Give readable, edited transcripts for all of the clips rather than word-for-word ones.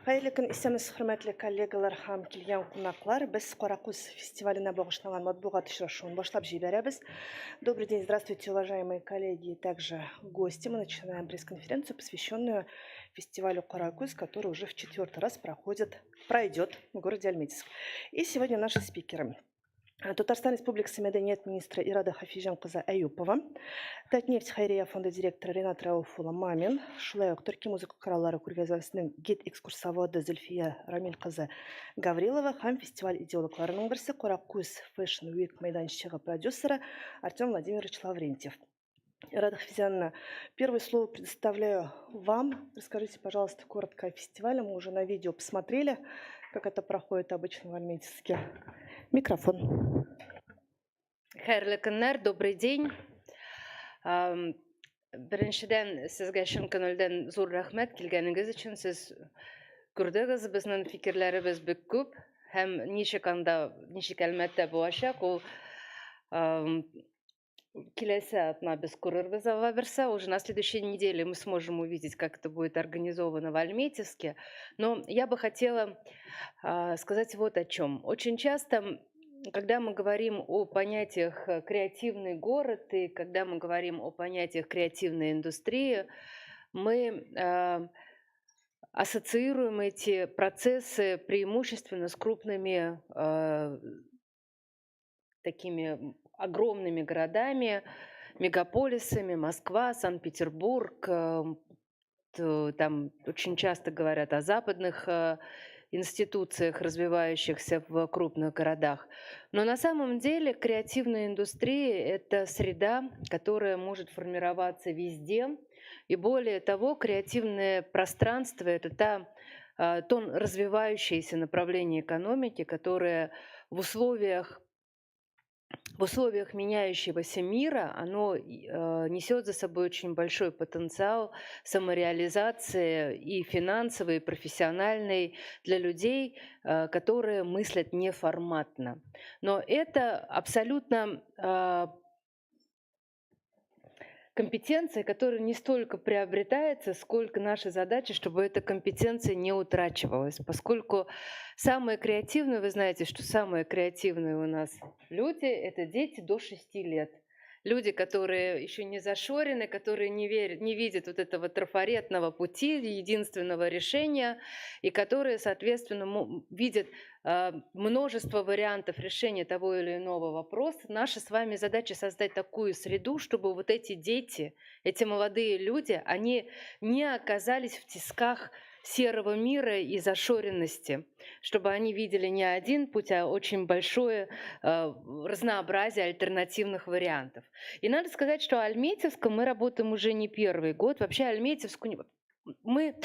Хәерле көн, исәнмесез, хөрмәтле коллегалар һәм килгән кунаклар. Без Каракүз фестиваленә багышланган матбугат очрашуын башлап җибәрәбез. Добрый день, здравствуйте, уважаемые коллеги и также гости. Мы начинаем пресс-конференцию, посвященную фестивалю Каракүз, который уже в четвертый раз пройдет в городе Альметьевск. И сегодня наши спикеры. Татарстан Республикасы мәдәният министры Ирада Хафизҗан кызы Әюпова, Татнефть хәйрия фонды директоры Ренат Рауф улы Мамин, шулай ук Төрки музыка кораллары күргәзмәсенең гид-экскурсоводы Зөлфия Рамил кызы Гаврилова һәм фестиваль идеологларының берсе Каракүз Fashion Week мәйданчыгы продюсеры Артем Владимирович Лаврентьев. Ирада Хафизяновна, первое слово предоставляю вам. Расскажите, пожалуйста, коротко о фестивале. Мы уже на видео посмотрели, как это проходит обычно в Альметьевске. Микрофон. Хәерле көннәр, добрый день. Беренчедән, сезгә чын күңелдән зур рәхмәт килгәнегез өчен. Сез күрдегез, безнең фикерләребез бик күп һәм ничек анда, ничек Әлмәттә булачак, ул киләсе атна без күрербез, Алла бирсә. Уже на следующей неделе мы сможем увидеть, как это будет организовано в Альметьевске. Но я бы хотела сказать вот о чем. Очень часто, когда мы говорим о понятиях креативный город и когда мы говорим о понятиях креативной индустрии, мы ассоциируем эти процессы преимущественно с крупными, такими огромными городами, мегаполисами: Москва, Санкт-Петербург, там очень часто говорят о западных институциях, развивающихся в крупных городах. Но на самом деле креативная индустрия – это среда, которая может формироваться везде. И более того, креативное пространство – это то развивающееся направление экономики, которое в условиях меняющегося мира, оно несет за собой очень большой потенциал самореализации, и финансовой, и профессиональной, для людей, которые мыслят неформатно. Но это абсолютно компетенция, которая не столько приобретается, сколько наша задача, чтобы эта компетенция не утрачивалась. Поскольку самые креативные, вы знаете, что самые креативные у нас люди – это дети до 6 лет. Люди, которые еще не зашорены, которые не верят, не видят вот этого трафаретного пути, единственного решения, и которые, соответственно, видят множество вариантов решения того или иного вопроса. Наша с вами задача – создать такую среду, чтобы вот эти дети, эти молодые люди, они не оказались в тисках серого мира и зашоренности, чтобы они видели не один путь, а очень большое разнообразие альтернативных вариантов. И надо сказать, что Альметьевском мы работаем уже не первый год. Вообще Альметьевску мы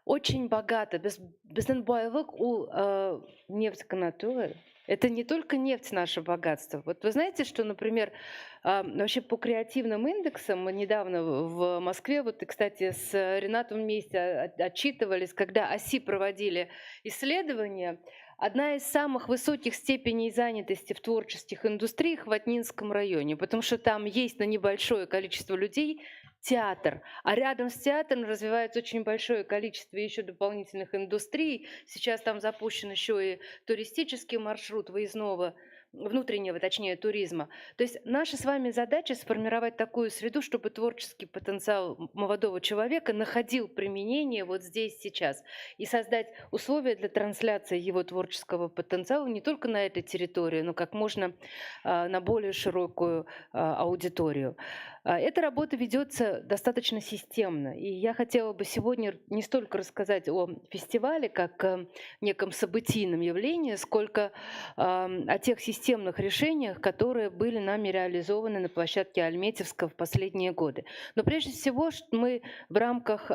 очень богато. Безнең байлык ул нефть кына түгел. Это не только нефть наше богатство. Вот вы знаете, что, например, вообще по креативным индексам мы недавно в Москве, вот, и, кстати, с Ренатом вместе отчитывались, когда ОСИ проводили исследования, одна из самых высоких степеней занятости в творческих индустриях в Атнинском районе, потому что там есть на небольшое количество людей театр, а рядом с театром развивается очень большое количество еще дополнительных индустрий. Сейчас там запущен еще и туристический маршрут выездного, внутреннего, точнее, туризма. То есть наша с вами задача – сформировать такую среду, чтобы творческий потенциал молодого человека находил применение вот здесь, сейчас, и создать условия для трансляции его творческого потенциала не только на этой территории, но как можно на более широкую аудиторию. Эта работа ведется достаточно системно. И я хотела бы сегодня не столько рассказать о фестивале как неком событийном явлении, сколько о тех системных решениях, которые были нами реализованы на площадке Альметьевска в последние годы. Но прежде всего мы в рамках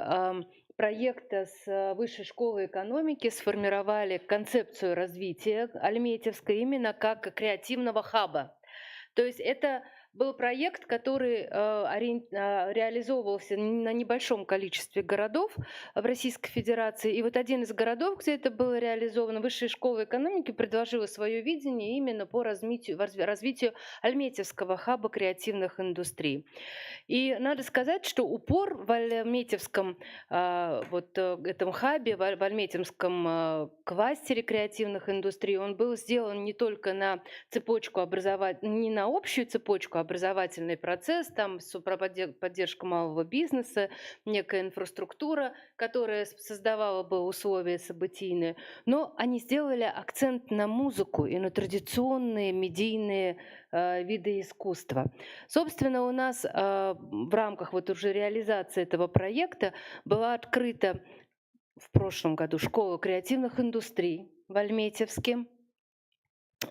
проекта с Высшей школой экономики сформировали концепцию развития Альметьевска именно как креативного хаба. То есть это Был проект, который реализовывался на небольшом количестве городов в Российской Федерации. И вот один из городов, где это было реализовано, Высшая школа экономики предложила свое видение именно по развитию Альметьевского хаба креативных индустрий. И надо сказать, что упор в Альметьевском вот этом хабе, в Альметьевском кластере креативных индустрий, он был сделан не только на цепочку не на общую цепочку, образовательный процесс, там поддержка малого бизнеса, некая инфраструктура, которая создавала бы условия событийные, но они сделали акцент на музыку и на традиционные медийные виды искусства. Собственно, у нас в рамках вот уже реализации этого проекта была открыта в прошлом году школа креативных индустрий в Альметьевске.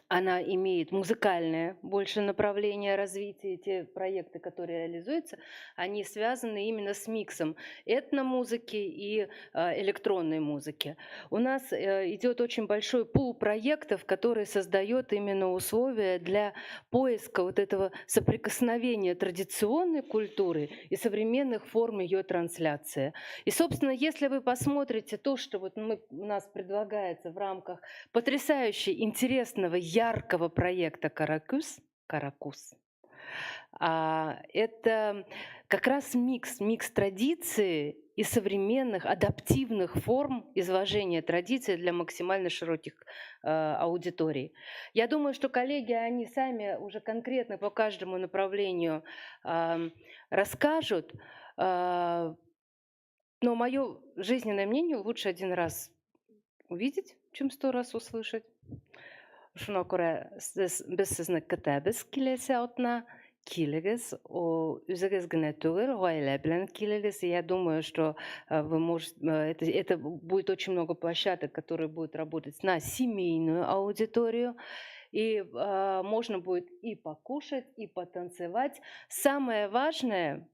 Она имеет музыкальное больше направление развития. Те проекты, которые реализуются, они связаны именно с миксом этномузыки и электронной музыки. У нас идет очень большой пул проектов, который создает именно условия для поиска вот этого соприкосновения традиционной культуры и современных форм ее трансляции. И, собственно, если вы посмотрите то, что вот у нас предлагается в рамках потрясающе интересного, яркого проекта «Каракуз», «Каракуз», это как раз микс традиции и современных адаптивных форм изложения традиции для максимально широких аудиторий. Я думаю, что коллеги, они сами уже конкретно по каждому направлению расскажут, но мое жизненное мнение: лучше один раз увидеть, чем 100 раз услышать. Шуңа күрә без сезне көтәбез киләсе атна. Килегез, үзегез генә түгел, гаилә белән килегез. Я думаю, что вы можете, это будет очень много площадок, которые будут работать на семейную аудиторию. И можно будет и покушать, и потанцевать. Самое важное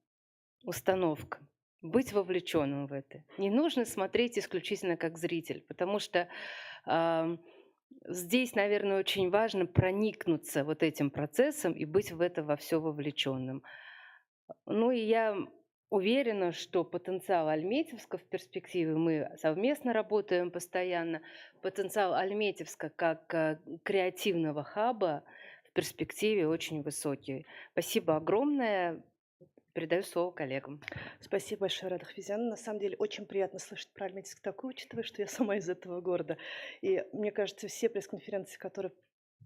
установка — быть вовлеченным в это. Не нужно смотреть исключительно как зритель, потому что здесь, наверное, очень важно проникнуться вот этим процессом и быть в это во все вовлеченным. Ну и я уверена, что потенциал Альметьевска в перспективе, мы совместно работаем постоянно, потенциал Альметьевска как креативного хаба в перспективе очень высокий. Спасибо огромное. Передаю слово коллегам. Спасибо большое, Рада Хафизяновна. На самом деле очень приятно слышать про Альметьевск такое, учитывая, что я сама из этого города. И мне кажется, все пресс-конференции, которые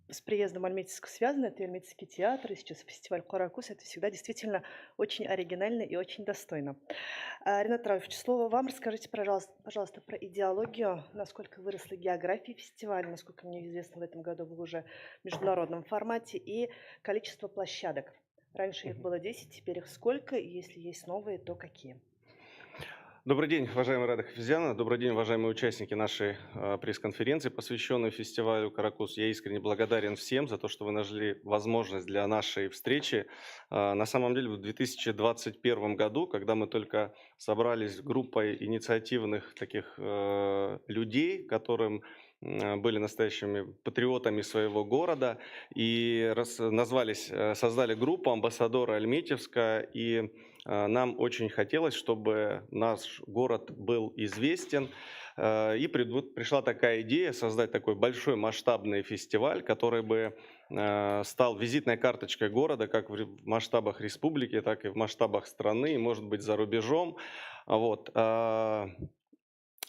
с приездом Альметьевска связаны, это и Альметьевский театр, и сейчас фестиваль «Каракуз», это всегда действительно очень оригинально и очень достойно. Ренат Рауфович, слово вам. Расскажите, пожалуйста, про идеологию, насколько выросла география фестиваля, насколько мне известно, в этом году был уже в международном формате, и количество площадок. Раньше их было 10, теперь их сколько, и если есть новые, то какие? Добрый день, уважаемая Рада Хафизяновна, добрый день, уважаемые участники нашей пресс-конференции, посвященной фестивалю «Каракуз». Я искренне благодарен всем за то, что вы нашли возможность для нашей встречи. На самом деле, в 2021 году, когда мы только собрались группой инициативных таких людей, которым были настоящими патриотами своего города, и назвались, создали группу «Амбассадоры Альметьевска», и нам очень хотелось, чтобы наш город был известен, и пришла такая идея создать такой большой масштабный фестиваль, который бы стал визитной карточкой города как в масштабах республики, так и в масштабах страны, и, может быть, за рубежом. Вот.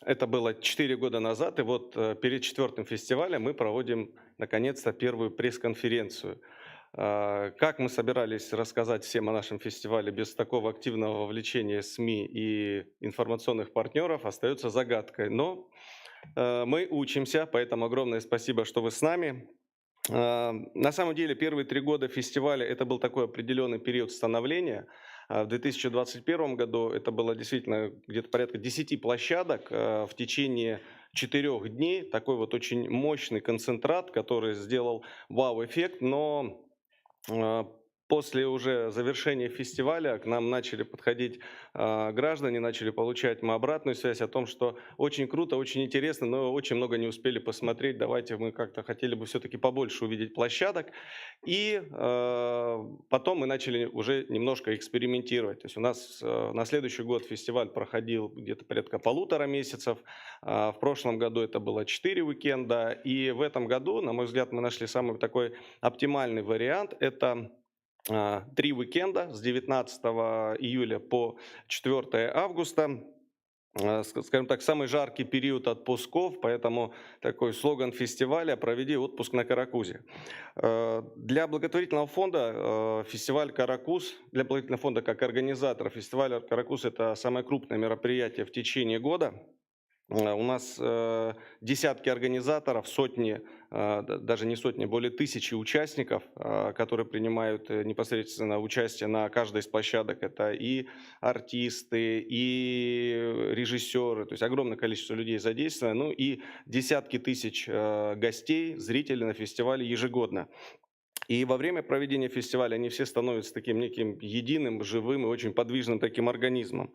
Это было 4 года назад, и вот перед 4-м фестивалем мы проводим, наконец-то, первую пресс-конференцию. Как мы собирались рассказать всем о нашем фестивале без такого активного вовлечения СМИ и информационных партнеров, остается загадкой. Но мы учимся, поэтому огромное спасибо, что вы с нами. На самом деле, первые 3 года фестиваля это был такой определенный период становления. В 2021 году это было действительно где-то порядка 10 площадок в течение 4 дней. Такой вот очень мощный концентрат, который сделал вау-эффект, но После уже завершения фестиваля к нам начали подходить граждане, начали получать мы обратную связь о том, что очень круто, очень интересно, но очень много не успели посмотреть, давайте мы как-то хотели бы все-таки побольше увидеть площадок. И потом мы начали уже немножко экспериментировать. То есть у нас на следующий год фестиваль проходил где-то порядка 1,5 месяцев, в прошлом году это было 4 уикенда, и в этом году, на мой взгляд, мы нашли самый такой оптимальный вариант – это 3 уикенда с 19 июля по 4 августа. Скажем так, самый жаркий период отпусков, поэтому такой слоган фестиваля: «Проведи отпуск на Каракузе». Для благотворительного фонда фестиваль «Каракуз», для благотворительного фонда как организатора фестиваля «Каракуз» – это самое крупное мероприятие в течение года. У нас десятки организаторов, сотни, даже не сотни, более тысячи участников, которые принимают непосредственно участие на каждой из площадок. Это и артисты, и режиссеры, то есть огромное количество людей задействовано, ну и десятки тысяч гостей, зрителей на фестивале ежегодно. И во время проведения фестиваля они все становятся таким неким единым, живым и очень подвижным таким организмом.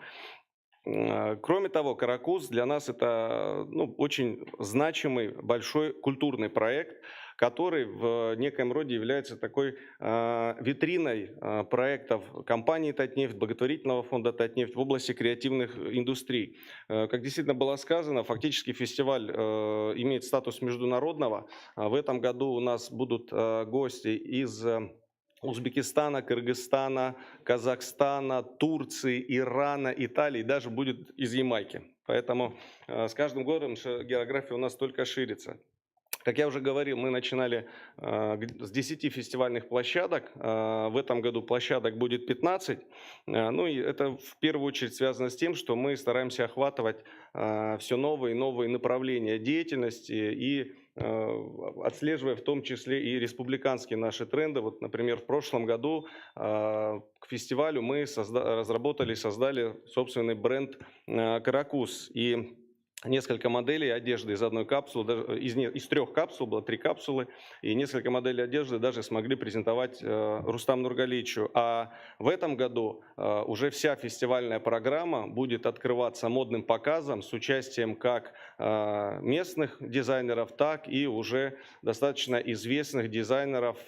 Кроме того, Каракуз для нас это, ну, очень значимый большой культурный проект, который в некоем роде является такой витриной проектов компании «Татнефть», благотворительного фонда «Татнефть» в области креативных индустрий. Как действительно было сказано, фактически фестиваль имеет статус международного. В этом году у нас будут гости из Узбекистана, Кыргызстана, Казахстана, Турции, Ирана, Италии, даже будет из Ямайки. Поэтому с каждым годом география у нас только ширится. Как я уже говорил, мы начинали с 10 фестивальных площадок. В этом году площадок будет 15. Ну и это в первую очередь связано с тем, что мы стараемся охватывать все новые и новые направления деятельности и отслеживая в том числе и республиканские наши тренды. Вот, например, в прошлом году к фестивалю мы разработали и создали собственный бренд «Каракуз». И несколько моделей одежды из одной капсулы, даже из трех капсул, было три капсулы, и несколько моделей одежды даже смогли презентовать Рустаму Нургалиевичу. А в этом году уже вся фестивальная программа будет открываться модным показом с участием как местных дизайнеров, так и уже достаточно известных дизайнеров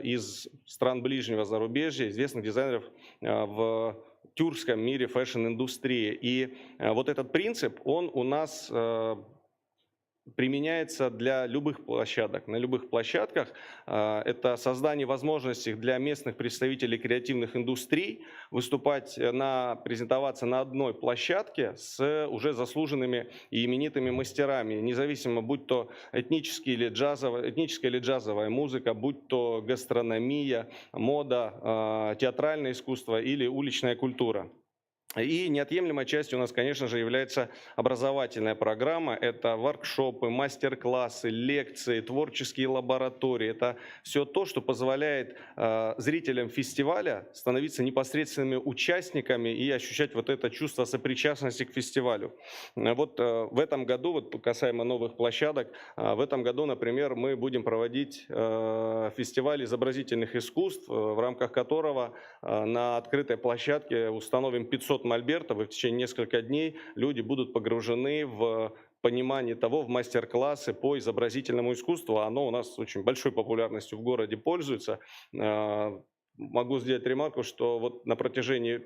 из стран ближнего зарубежья, известных дизайнеров в тюркском мире fashion-индустрии. И вот этот принцип, он у нас применяется для любых площадок. На любых площадках это создание возможностей для местных представителей креативных индустрий выступать, презентоваться на одной площадке с уже заслуженными и именитыми мастерами, независимо, будь то этническая или джазовая музыка, будь то гастрономия, мода, театральное искусство или уличная культура. И неотъемлемой частью у нас, конечно же, является образовательная программа. Это воркшопы, мастер-классы, лекции, творческие лаборатории. Это все то, что позволяет зрителям фестиваля становиться непосредственными участниками и ощущать вот это чувство сопричастности к фестивалю. Вот в этом году, вот касаемо новых площадок, в этом году, например, мы будем проводить фестиваль изобразительных искусств, в рамках которого на открытой площадке установим 500 мольбертов, и в течение нескольких дней люди будут погружены в понимание того, в мастер-классы по изобразительному искусству. Оно у нас очень большой популярностью в городе пользуется. Могу сделать ремарку, что вот на протяжении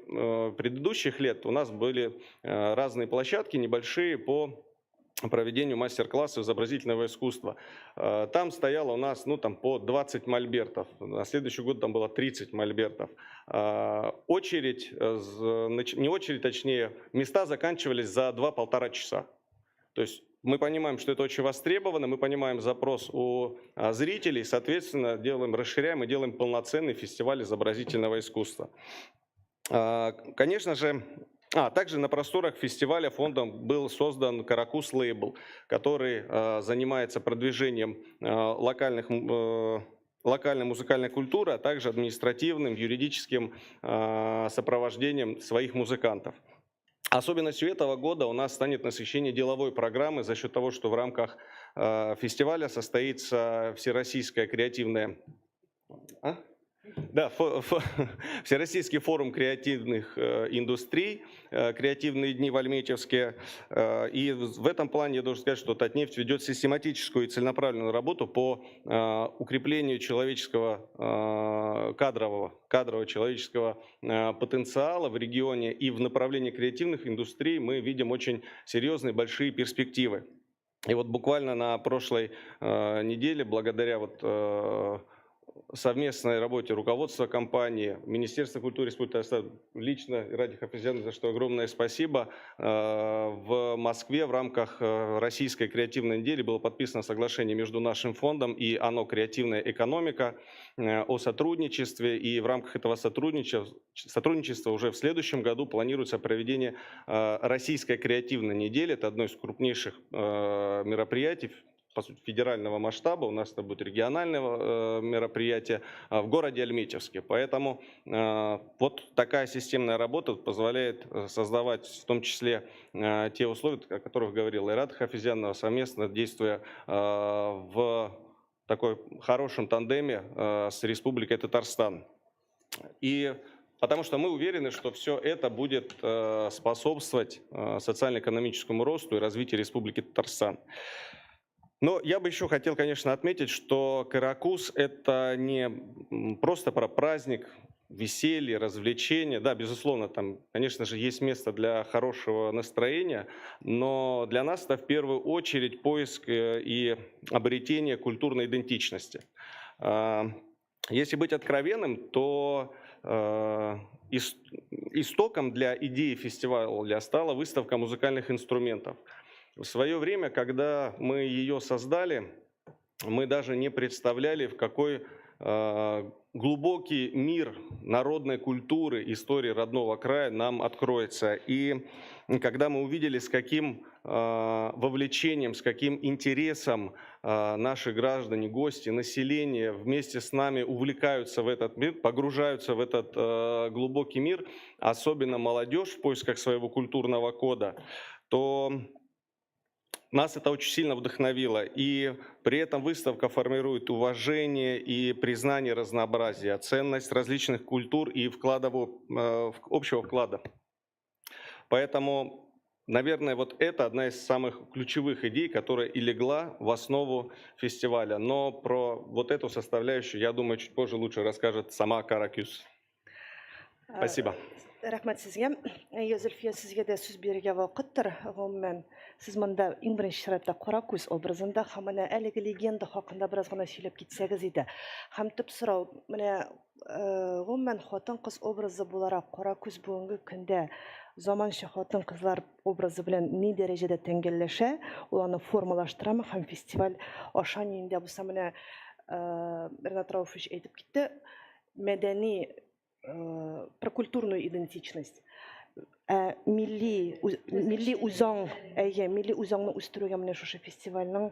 предыдущих лет у нас были разные площадки небольшие по проведению мастер-классов изобразительного искусства. Там стояло у нас, ну, там по 20 мольбертов. На следующий год там было 30 мольбертов. Очередь, не очередь, точнее, места заканчивались за 2-1,5 часа. То есть мы понимаем, что это очень востребовано, мы понимаем запрос у зрителей, соответственно, делаем, расширяем и делаем полноценный фестиваль изобразительного искусства. Конечно же, также на просторах фестиваля фондом был создан Каракуз лейбл, который занимается продвижением локальной музыкальной культуры, а также административным, юридическим сопровождением своих музыкантов. Особенностью этого года у нас станет насыщение деловой программы за счет того, что в рамках фестиваля состоится всероссийская креативная... А? Да, Всероссийский форум креативных индустрий, «Креативные дни» в Альметьевске. И в этом плане я должен сказать, что Татнефть ведет систематическую и целенаправленную работу по укреплению человеческого, кадрового человеческого потенциала в регионе, и в направлении креативных индустрий мы видим очень серьезные большие перспективы. И вот буквально на прошлой неделе, благодаря вот совместной работе руководства компании, Министерства культуры Республики Татарстан, лично Раде Хафизяну, за что огромное спасибо, в Москве в рамках Российской креативной недели было подписано соглашение между нашим фондом и АНО «Креативная экономика» о сотрудничестве, и в рамках этого сотрудничества уже в следующем году планируется проведение Российской креативной недели. Это одно из крупнейших мероприятий, по сути, федерального масштаба, у нас это будет региональное мероприятие в городе Альметьевске. Поэтому вот такая системная работа позволяет создавать в том числе те условия, о которых говорил Ирада Хафизянова, совместно действуя в такой хорошем тандеме с Республикой Татарстан. И потому что мы уверены, что все это будет способствовать социально-экономическому росту и развитию Республики Татарстан. Но я бы еще хотел, конечно, отметить, что Каракуз – это не просто про праздник, веселье, развлечение. Да, безусловно, там, конечно же, есть место для хорошего настроения, но для нас это в первую очередь поиск и обретение культурной идентичности. Если быть откровенным, то истоком для идеи фестиваля стала выставка музыкальных инструментов. В свое время, когда мы ее создали, мы даже не представляли, в какой глубокий мир народной культуры, истории родного края нам откроется. И когда мы увидели, с каким вовлечением, с каким интересом наши граждане, гости, население вместе с нами увлекаются в этот мир, погружаются в этот глубокий мир, особенно молодежь в поисках своего культурного кода, то нас это очень сильно вдохновило. И при этом выставка формирует уважение и признание разнообразия, ценность различных культур и общего вклада. Поэтому, наверное, вот это одна из самых ключевых идей, которая и легла в основу фестиваля. Но про вот эту составляющую, я думаю, чуть позже лучше расскажет сама Каракюз. Спасибо. Рәхмәт сезгә. Әйе, Зөлфия, сезгә дә сүз бирергә вакыттыр. Гомумән, сез монда иң беренче чиратта Каракүз образында һәм менә әлеге легенда хакында бераз гына сөйләп китсәгез иде. Һәм төп сорау, менә гомумән хатын-кыз образы буларак Каракүз бүгенге көндә заманча хатын-кызлар образы белән ни дәрәҗәдә тәңгәлләшә, ул аны формалаштырамы һәм фестиваль аша нинди булса менә Ренат Рауфович әйтеп китте, мәдәни про культурную идентичность. Ә милли үзаң, әйе, милли үзаңны үстерүгә менә шушы фестивальнең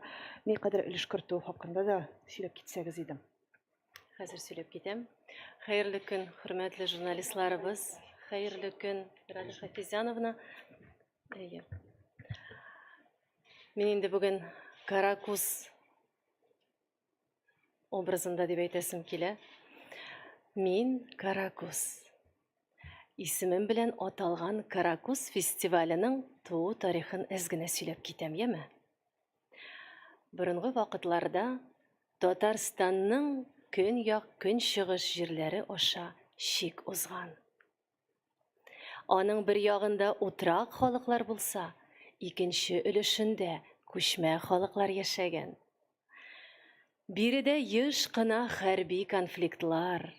никадәр өлеш кертүе хакында да сөйләп китсәгез иде. Хәзер сөйләп китәм. Хәерле көн, хөрмәтле журналистларыбыз. Хәерле көн, Ирада Хафизяновна. Әйе. Мин инде бүген Каракуз образында дип әйтәсем килә. Мин Каракуз. Исемем белән аталган Каракуз фестиваленең туу тарихын әз генә сөйләп китәм, яме? Борынгы вакытларда Татарстанның көньяк-көнчыгыш җирләре аша чик узган. Аның бер ягында утрак халыклар булса, икенче өлешендә күчмә халыклар яшәгән. Биредә еш кына хәрби конфликтлар,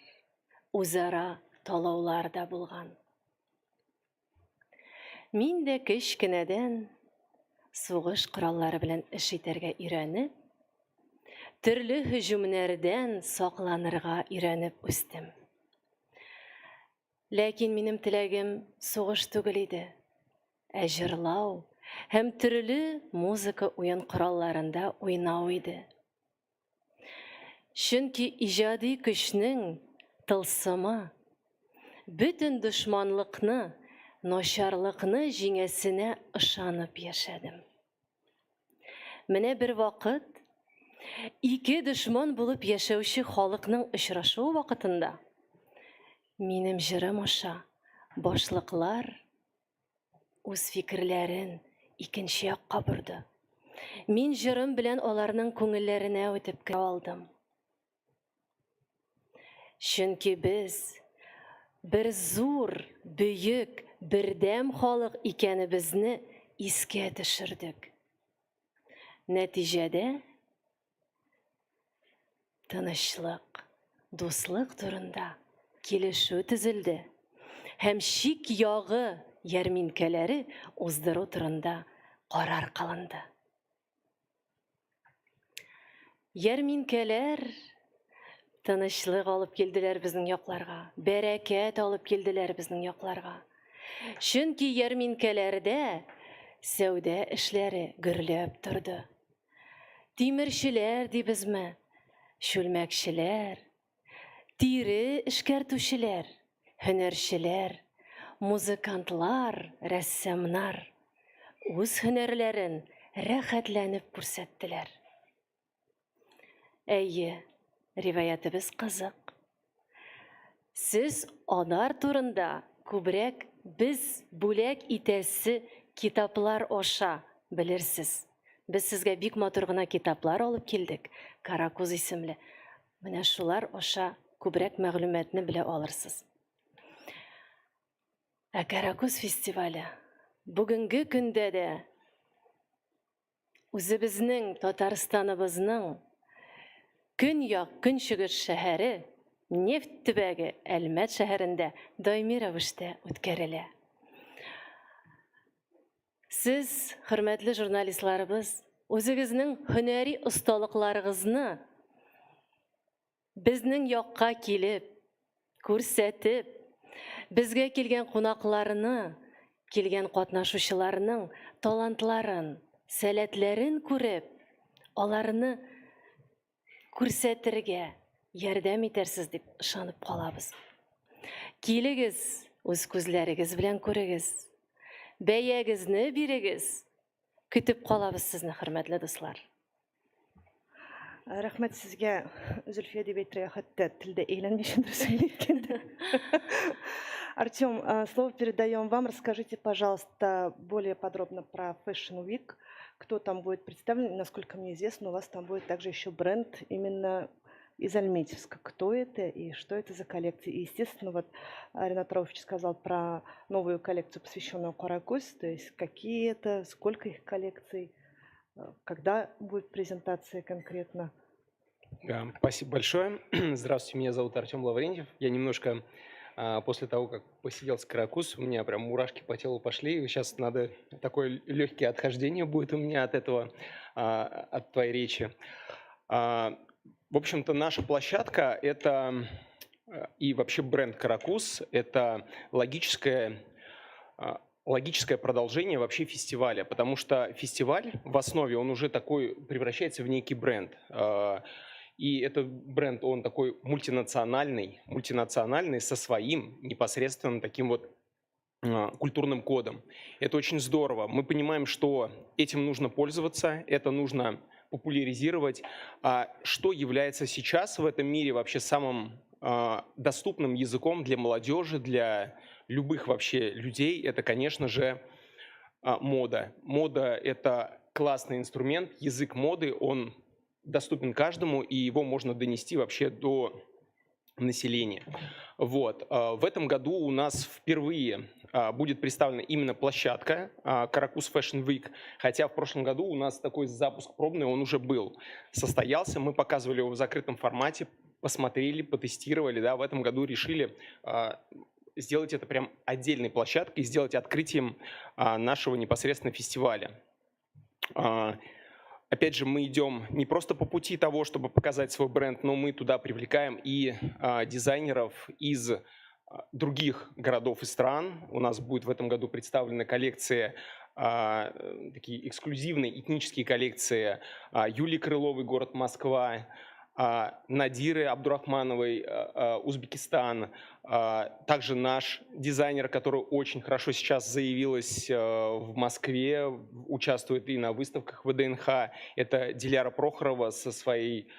үзара талаулар да булган. Мин дә кечкенәдән сугыш кораллары белән эш итәргә өйрәнеп, төрле һөҗүмнәрдән сакланырга өйрәнеп үстем. Ләкин минем теләгем сугыш түгел иде, ә җырлау һәм төрле музыка уен коралларында уйнау иде. Чөнки иҗади көчнең тылсымы бөтен дошманлыкны, начарлыкны җиңәсенә ышанып яшәдем. Менә бер вакыт ике дошман булып яшәүче халыкның очрашуы вакытында Минем җырым аша башлыклар үз фикерләрен икенче якка борды. Мин җырым белән аларның күңелләренә үтеп керә алдым. Чөнки без бер зур, бөек, бердәм халык икәнебезне искә төшердек. Нәтиҗәдә тынычлык, дуслык турында килешү төзелде һәм чик ягы ярминкәләре уздыру турында карар кылынды. Ярминкәләр тынычлык алып килделәр безнең якларга, бәрәкәт алып килделәр безнең якларга. Чөнки ярминкәләрдә сәүдә эшләре гөрләп торды. Тимерчеләр дибезме, чүлмәкчеләр, тире эшкәртүчеләр, һөнәрчеләр, музыкантлар, рәссамнар үз һөнәрләрен рәхәтләнеп күрсәттеләр. Әйе, риваятебез кызык. Сез алар турында күбрәк без бүләк итәсе китаплар аша белерсез. Без сезгә бик матур гына китаплар алып килдек, Каракуз исемле. Менә шулар аша күбрәк мәгълүматны белә алырсыз. Ә Каракуз фестивале бүгенге көндә дә үзебезнең Татарстаныбызның көньяк-көнчыгыш шәһәре, нефть төбәге Әлмәт шәһәрендә даими рәвештә үткәрелә. Сез, хөрмәтле журналистларыбыз, үзегезнең һөнәри осталыкларыгызны безнең якка килеп, күрсәтеп, безгә килгән кунакларны, килгән катнашучыларның талантларын, сәләтләрен күреп, аларны күрсәтергә ярдәм итәрсез дип ышанып калабыз. Килегез, үз күзләрегез белән күрегез. Бәягезне бирегез. Көтеп калабыз сезне, хөрмәтле дуслар. Рәхмәт сезгә, Зөлфия дип әйтергә хәтта телдә әйләнмичә дөресен әйткәндә. Артем, слово передаем вам. Расскажите, пожалуйста, более подробно про Fashion Week. Кто там будет представлен? Насколько мне известно, у вас там будет также еще бренд именно из Альметьевска. Кто это и что это за коллекция? И, естественно, вот Ренат Рауфович сказал про новую коллекцию, посвященную Каракуз, то есть какие это, сколько их коллекций, когда будет презентация конкретно? Да, спасибо большое. Здравствуйте, меня зовут Артем Лаврентьев. Я немножко после того, как посидел с Каракуз, у меня прям мурашки по телу пошли. Сейчас надо такое легкое отхождение будет у меня от этого, от твоей речи. В общем-то, наша площадка – это и вообще бренд Каракуз – это логическое продолжение вообще фестиваля, потому что фестиваль в основе, он уже такой превращается в некий бренд. И этот бренд, он такой мультинациональный, мультинациональный со своим непосредственным таким вот культурным кодом. Это очень здорово. Мы понимаем, что этим нужно пользоваться, это нужно популяризировать. А что является сейчас в этом мире вообще самым доступным языком для молодежи, для любых вообще людей, это, конечно же, мода. Мода – это классный инструмент, язык моды, он доступен каждому, и его можно донести вообще до населения. Вот. В этом году у нас впервые будет представлена именно площадка Каракуз Fashion Week, хотя в прошлом году у нас такой запуск пробный, он уже был, состоялся, мы показывали его в закрытом формате, посмотрели, потестировали, да, в этом году решили сделать это прям отдельной площадкой, сделать открытием нашего непосредственно фестиваля. Опять же, мы идем не просто по пути того, чтобы показать свой бренд, но мы туда привлекаем и дизайнеров из других городов и стран. У нас будет в этом году представлена коллекция, такие эксклюзивные этнические коллекции Юлии Крыловой, город Москва, Надиры Абдурахмановой, Узбекистан, также наш дизайнер, который очень хорошо сейчас заявилась в Москве, участвует и на выставках ВДНХ, это Диляра Прохорова со своей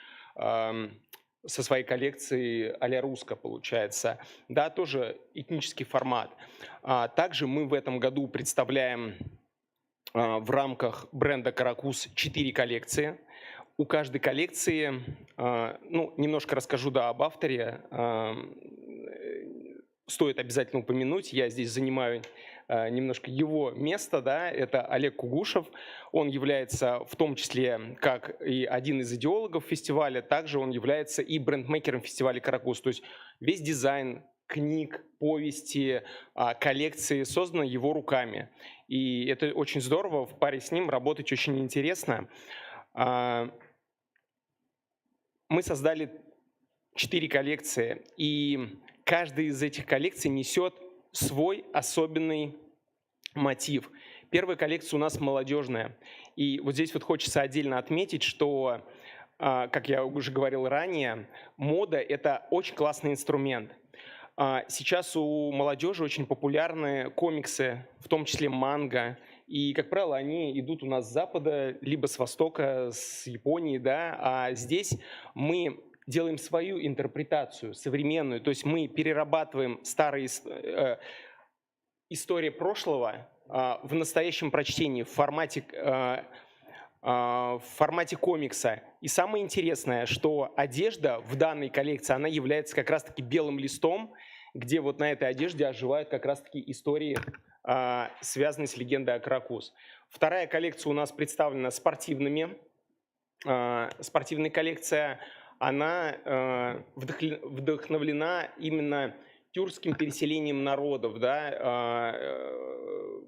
со своей коллекцией а-ля русско, получается. Да, тоже этнический формат. Также мы в этом году представляем в рамках бренда «Каракуз» 4 коллекции. У каждой коллекции, ну, немножко расскажу, да, об авторе, стоит обязательно упомянуть, я здесь занимаю немножко его место, да, это Олег Кугушев, он является в том числе как и один из идеологов фестиваля, также он является и брендмейкером фестиваля «Каракуз», то есть весь дизайн книг, повести, коллекции созданы его руками, и это очень здорово, в паре с ним работать очень интересно. Мы создали 4 коллекции, и каждая из этих коллекций несет свой особенный мотив. Первая коллекция у нас молодежная. И вот здесь вот хочется отдельно отметить, что, как я уже говорил ранее, мода – это очень классный инструмент. Сейчас у молодежи очень популярны комиксы, в том числе манга. И, как правило, они идут у нас с запада, либо с востока, с Японии, да. А здесь мы делаем свою интерпретацию, современную. То есть мы перерабатываем старые истории прошлого в настоящем прочтении, в формате комикса. И самое интересное, что одежда в данной коллекции, она является как раз-таки белым листом, где вот на этой одежде оживают как раз-таки истории, связанные с легендой о Каракуз. Вторая коллекция у нас представлена спортивными. Спортивная коллекция, она вдохновлена именно тюркским переселением народов, да,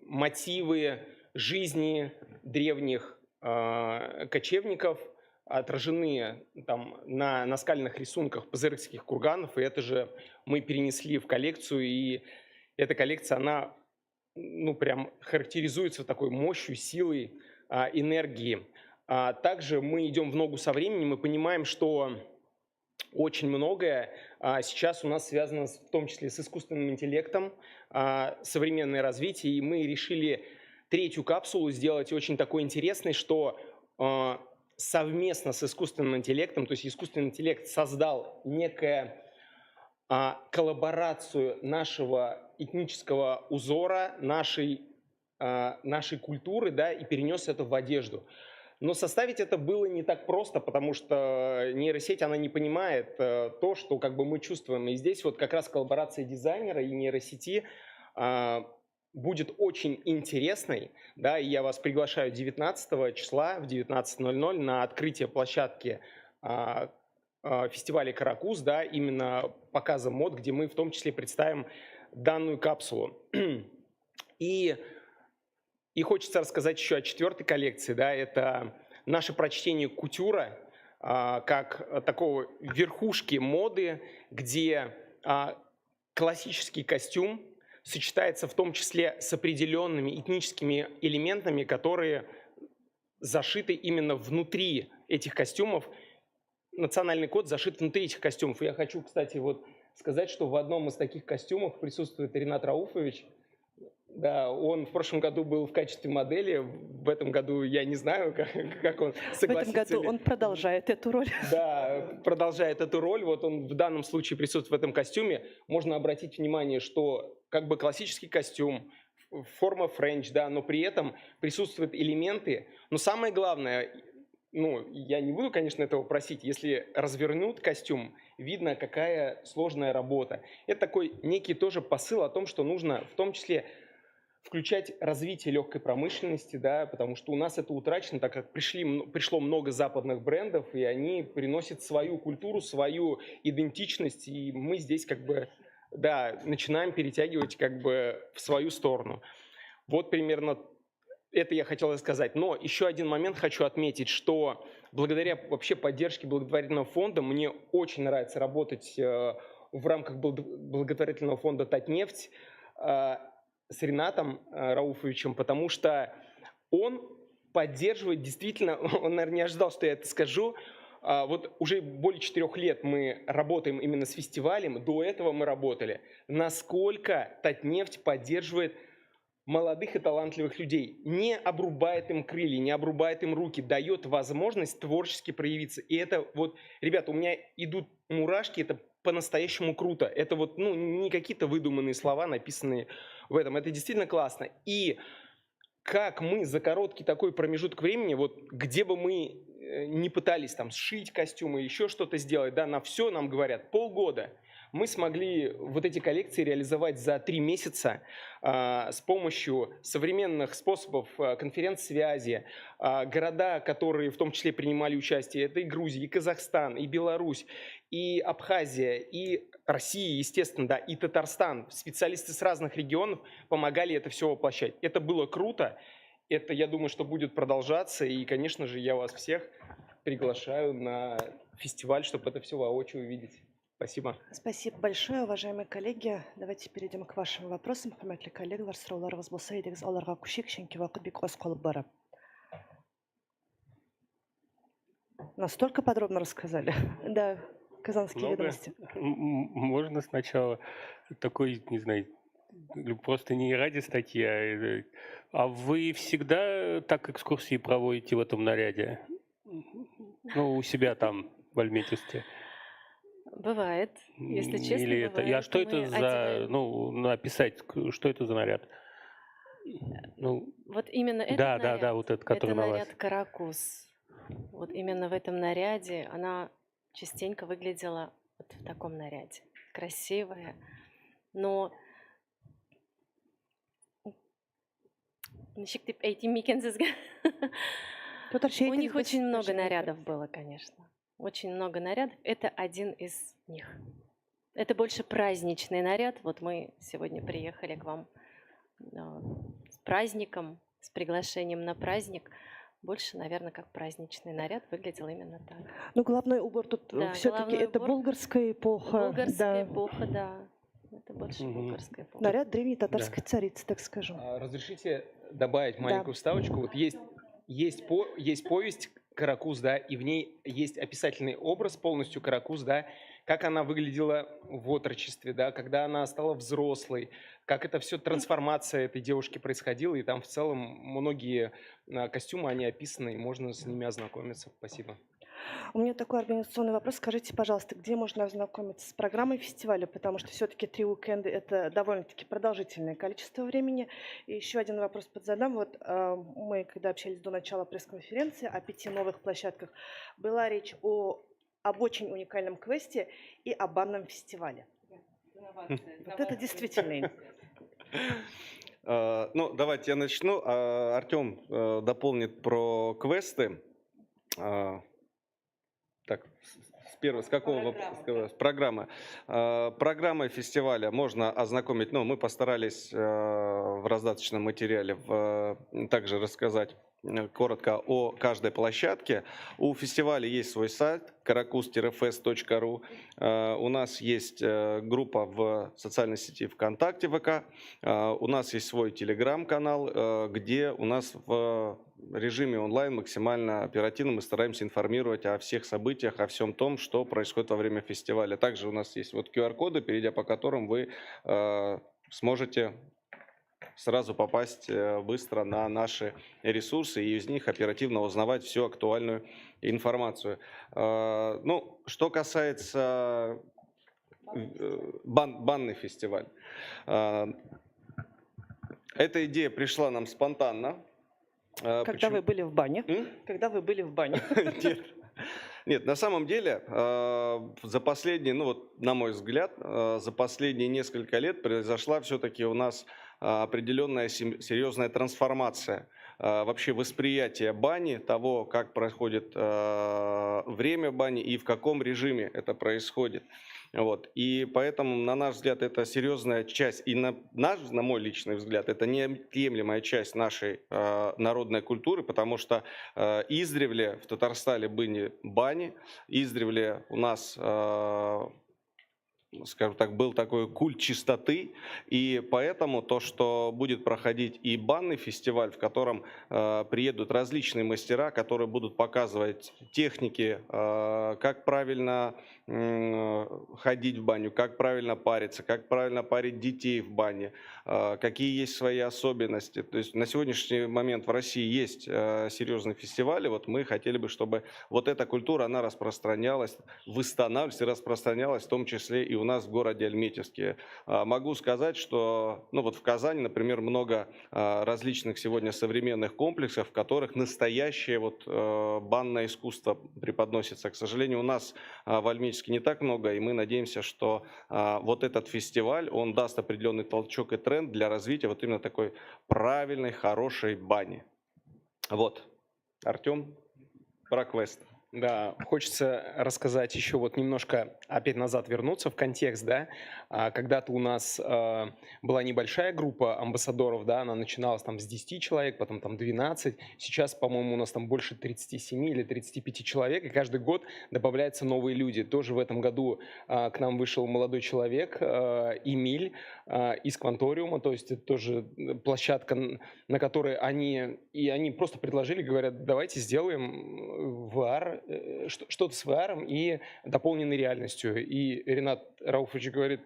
мотивы жизни древних кочевников отражены там на наскальных рисунках пазырыкских курганов, и это же мы перенесли в коллекцию, и эта коллекция, она, ну, прям характеризуется такой мощью, силой, энергией. Также мы идем в ногу со временем, мы понимаем, что очень многое сейчас у нас связано в том числе с искусственным интеллектом, современное развитие, и мы решили третью капсулу сделать очень такой интересной, что совместно с искусственным интеллектом, то есть искусственный интеллект создал некую коллаборацию нашего этнического узора, нашей культуры, да, и перенес это в одежду. Но составить это было не так просто, потому что нейросеть, она не понимает то, что как бы мы чувствуем. И здесь вот как раз коллаборация дизайнера и нейросети будет очень интересной. Да, и я вас приглашаю 19 числа в 19:00 на открытие площадки фестиваля «Каракуз», да, именно показа мод, где мы в том числе представим данную капсулу. И хочется рассказать еще о четвертой коллекции, да, это наше прочтение кутюра, как такого верхушки моды, где классический костюм сочетается в том числе с определенными этническими элементами, которые зашиты именно внутри этих костюмов. Национальный код зашит внутри этих костюмов. И я хочу, кстати, вот сказать, что в одном из таких костюмов присутствует Ринат Рауфович. Да, он в прошлом году был в качестве модели, в этом году я не знаю, как он согласится. В этом году он продолжает эту роль. Да, продолжает эту роль. Вот он в данном случае присутствует в этом костюме. Можно обратить внимание, что как бы классический костюм, форма френч, да, но при этом присутствуют элементы. Но самое главное, ну, я не буду, конечно, этого просить, если развернут костюм, видно, какая сложная работа. Это такой некий тоже посыл о том, что нужно в том числе включать развитие легкой промышленности, да, потому что у нас это утрачено, так как пришло много западных брендов, и они приносят свою культуру, свою идентичность, и мы здесь как бы, да, начинаем перетягивать как бы в свою сторону. Вот примерно это я хотел сказать. Но еще один момент хочу отметить, что благодаря вообще поддержке благотворительного фонда мне очень нравится работать в рамках благотворительного фонда «Татнефть» с Ринатом Рауфовичем, потому что он поддерживает действительно, он, наверное, не ожидал, что я это скажу, вот уже более 4 лет мы работаем именно с фестивалем, до этого мы работали. Насколько «Татнефть» поддерживает молодых и талантливых людей, не обрубает им крылья, не обрубает им руки, дает возможность творчески проявиться. И это вот, ребята, у меня идут мурашки, это по-настоящему круто. Это вот, ну, не какие-то выдуманные слова, написанные в этом. Это действительно классно. И как мы за короткий такой промежуток времени, вот где бы мы не пытались там сшить костюмы, еще что-то сделать, да, на все нам говорят полгода. Мы смогли вот эти коллекции реализовать за 3 месяца с помощью современных способов конференц-связи. Города, которые в том числе принимали участие, это и Грузия, и Казахстан, и Беларусь, и Абхазия, и Россия, естественно, да, и Татарстан. Специалисты с разных регионов помогали это все воплощать. Это было круто. Это, я думаю, что будет продолжаться. И, конечно же, я вас всех приглашаю на фестиваль, чтобы это все воочию увидеть. Спасибо. Спасибо большое, уважаемые коллеги. Давайте перейдем к вашим вопросам. Хөрмәтле коллегалар, сорауларыгыз булса, әйдәгез аларга күчик, чөнки вакыт бик аз калып бара. Настолько подробно рассказали. Да, Казанские Много. ведомости. Можно сначала такой, не знаю, или просто не ради статьи, а вы всегда так экскурсии проводите в этом наряде? Ну, у себя там, в Альметьевске. Бывает, если честно, Или это... А бывает. что это Мы за... одеваем. Ну, написать, что это за наряд? Ну, Вот именно этот да, наряд, вот этот, который это на вас. наряд Каракуз. Вот именно в этом наряде она частенько выглядела вот в таком наряде. Красивая, но ничек дип әйтим микән сезгә? Татарча У них әйтегез, очень много татарча нарядов было, конечно. Очень много нарядов. Это один из них. Это больше праздничный наряд. Вот мы сегодня приехали к вам с праздником, с приглашением на праздник. Больше, наверное, как праздничный наряд выглядел именно так. Ну, головной убор тут Да, все-таки головной это убор. булгарская эпоха. Булгарская Да. эпоха, да. Это больше Мгм. булгарская эпоха. Наряд древней татарской царицы, так скажем. Разрешите добавить маленькую вставочку? Вот есть повесть «Каракуз», да, и в ней есть описательный образ полностью Каракуз, да, как она выглядела в отрочестве, да, когда она стала взрослой, как это все, трансформация этой девушки происходила, и там в целом многие костюмы, они описаны, и можно с ними ознакомиться. Спасибо. У меня такой организационный вопрос. Скажите, пожалуйста, где можно ознакомиться с программой фестиваля? Потому что все-таки 3 уикенда – это довольно-таки продолжительное количество времени. И еще один вопрос подзадам. Вот мы, когда общались до начала пресс-конференции о пяти новых площадках, была речь об очень уникальном квесте и о банном фестивале. Вот это действительно интересно. Ну, давайте я начну. Артем дополнит про квесты. Так, с первого, с какого вопроса? С программы. Программой фестиваля можно ознакомить, ну, мы постарались в раздаточном материале также рассказать коротко о каждой площадке. У фестиваля есть свой сайт karakuz-fest.ru. У нас есть группа в социальной сети ВКонтакте ВК. У нас есть свой телеграм-канал, где у нас в режиме онлайн максимально оперативно мы стараемся информировать о всех событиях, о всем том, что происходит во время фестиваля. Также у нас есть вот QR-коды, перейдя по которым вы сможете сразу попасть быстро на наши ресурсы и из них оперативно узнавать всю актуальную информацию. Ну, что касается банный фестиваль. Эта идея пришла нам спонтанно. Когда Почему? вы были в бане? М? Когда вы были в бане? Нет. Нет, на самом деле, за последние, ну вот, на мой взгляд, за последние несколько лет произошла все-таки у нас определенная серьезная трансформация вообще восприятия бани, того, как происходит время бани и в каком режиме это происходит. Вот. И поэтому, на наш взгляд, это серьезная часть, и на мой личный взгляд, это неотъемлемая часть нашей народной культуры, потому что издревле в Татарстане были бани, издревле у нас, скажем так, был такой культ чистоты, и поэтому то, что будет проходить и банный фестиваль, в котором приедут различные мастера, которые будут показывать техники, как правильно ходить в баню, как правильно париться, как правильно парить детей в бане, какие есть свои особенности. То есть на сегодняшний момент в России есть серьезные фестивали. Вот мы хотели бы, чтобы вот эта культура, она распространялась, восстанавливалась и распространялась, в том числе и у нас в городе Альметьевске. Могу сказать, что, ну, вот в Казани, например, много различных сегодня современных комплексов, в которых настоящее вот банное искусство преподносится. К сожалению, у нас в Альметьевске не так много, и мы надеемся, что вот этот фестиваль, он даст определенный толчок и тренд для развития вот именно такой правильной, хорошей бани. Вот. Артем, про квест. Да, хочется рассказать еще вот немножко, опять назад вернуться в контекст, да. Когда-то у нас была небольшая группа амбассадоров, да, она начиналась там с 10 человек, потом там 12, сейчас, по-моему, у нас там больше 37 или 35 человек, и каждый год добавляются новые люди. Тоже в этом году к нам вышел молодой человек, Эмиль, из Кванториума, то есть это тоже площадка, на которой они просто предложили, говорят, давайте сделаем VR, что-то с VR и дополненной реальностью. И Ренат Рауфович говорит,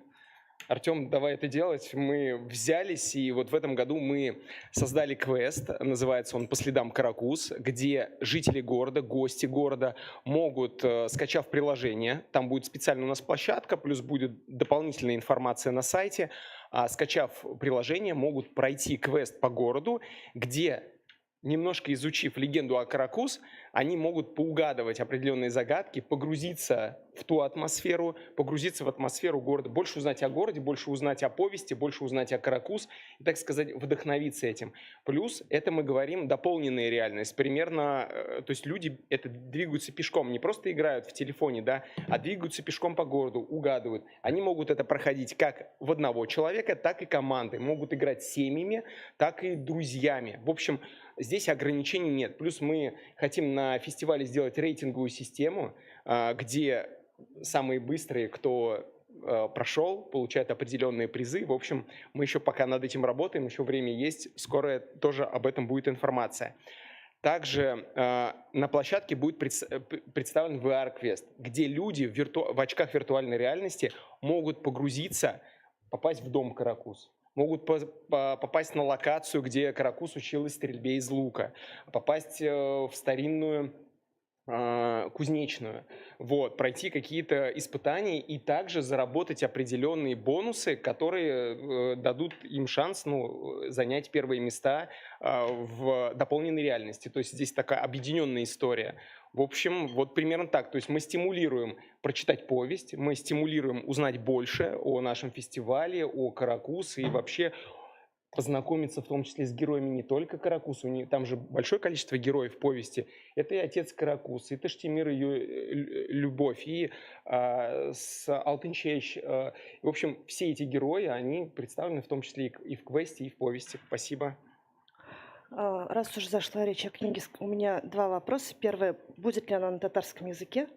Артем, давай это делать. Мы взялись, и вот в этом году мы создали квест, называется он «По следам Каракуз», где жители города, гости города могут, скачав приложение, там будет специально у нас площадка, плюс будет дополнительная информация на сайте, скачав приложение, могут пройти квест по городу, где, немножко изучив легенду о Каракуз, они могут поугадывать определенные загадки, погрузиться в ту атмосферу, погрузиться в атмосферу города, больше узнать о городе, больше узнать о повести, больше узнать о Каракуз и, так сказать, вдохновиться этим. Плюс это мы говорим дополненная реальность. Примерно, то есть люди это двигаются пешком, не просто играют в телефоне, да, а двигаются пешком по городу, угадывают. Они могут это проходить как в одного человека, так и команды. Могут играть семьями, так и друзьями. В общем, здесь ограничений нет. Плюс мы хотим на фестивале сделать рейтинговую систему, где самые быстрые, кто прошел, получают определенные призы. В общем, мы еще пока над этим работаем, еще время есть, скоро тоже об этом будет информация. Также на площадке будет представлен VR-квест, где люди в очках виртуальной реальности могут погрузиться, попасть в дом Каракуз. Могут попасть на локацию, где Каракуз училась стрельбе из лука, попасть в старинную кузнечную, вот, пройти какие-то испытания и также заработать определенные бонусы, которые дадут им шанс, ну, занять первые места в дополненной реальности. То есть здесь такая объединенная история. В общем, вот примерно так. То есть мы стимулируем прочитать повесть, мы стимулируем узнать больше о нашем фестивале, о Каракуз и вообще познакомиться в том числе с героями не только Каракуз, там же большое количество героев повести. Это и отец Каракуз, и Таштемир, ее любовь, и с Алтынчеч. В общем, все эти герои, они представлены в том числе и в квесте, и в повести. Спасибо. Раз уж зашла речь о книге, у меня два вопроса. Первое, будет ли она на татарском языке?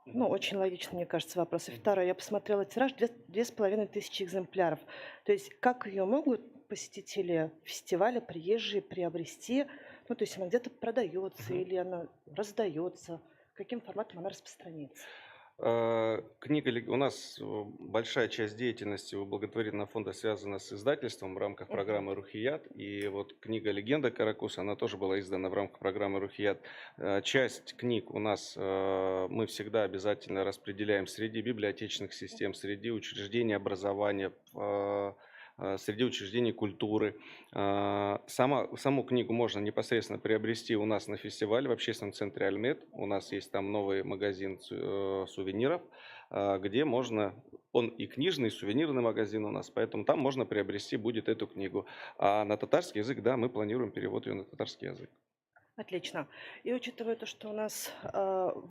Ну, очень логично, мне кажется, вопрос. И второе, я посмотрела тираж, 2500 экземпляров. То есть как ее могут посетители фестиваля, приезжие, приобрести? Ну, то есть она где-то продается или она раздается? Каким форматом она распространяется? Книга, у нас большая часть деятельности у благотворительного фонда связана с издательством в рамках программы «Рухият». И вот книга «Легенда Каракуз», она тоже была издана в рамках программы «Рухият». Часть книг у нас мы всегда обязательно распределяем среди библиотечных систем, среди учреждений образования, среди учреждений культуры. Саму книгу можно непосредственно приобрести у нас на фестивале в общественном центре «Альмет». У нас есть там новый магазин сувениров, где можно... Он и книжный, и сувенирный магазин у нас, поэтому там можно приобрести будет эту книгу. А на татарский язык, да, мы планируем перевод ее на татарский язык. Отлично. И учитывая то, что у нас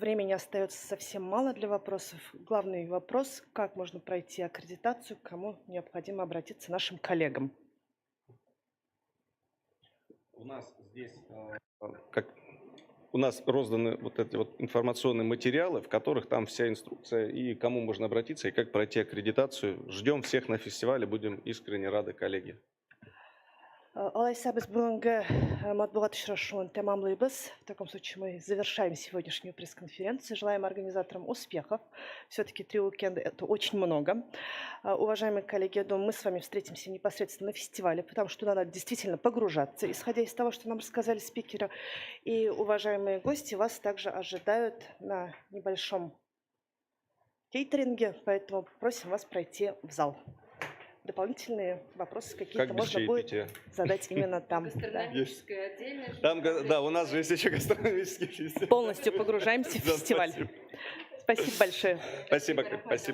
времени остается совсем мало для вопросов, главный вопрос, как можно пройти аккредитацию, к кому необходимо обратиться нашим коллегам? У нас здесь, как у нас розданы вот эти вот информационные материалы, в которых там вся инструкция и кому можно обратиться, и как пройти аккредитацию. Ждем всех на фестивале, будем искренне рады, коллеги. Алайса без бүгенге матбугат очрашуын тәмамлыйбыз. В таком случае мы завершаем сегодняшнюю пресс-конференцию. Желаем организаторам успехов. Все-таки 3 уикенда – это очень много. Уважаемые коллеги, я думаю, мы с вами встретимся непосредственно на фестивале, потому что туда надо действительно погружаться, исходя из того, что нам рассказали спикеры. И, уважаемые гости, вас также ожидают на небольшом кейтеринге, поэтому просим вас пройти в зал. Дополнительные вопросы какие-то Как без можно будет чаепития? Задать именно там. Да. Гастрономическое отдельно. Там, да, у нас же есть еще гастрономический фестиваль. Полностью погружаемся в Да, фестиваль. спасибо. Спасибо большое. Спасибо, спасибо.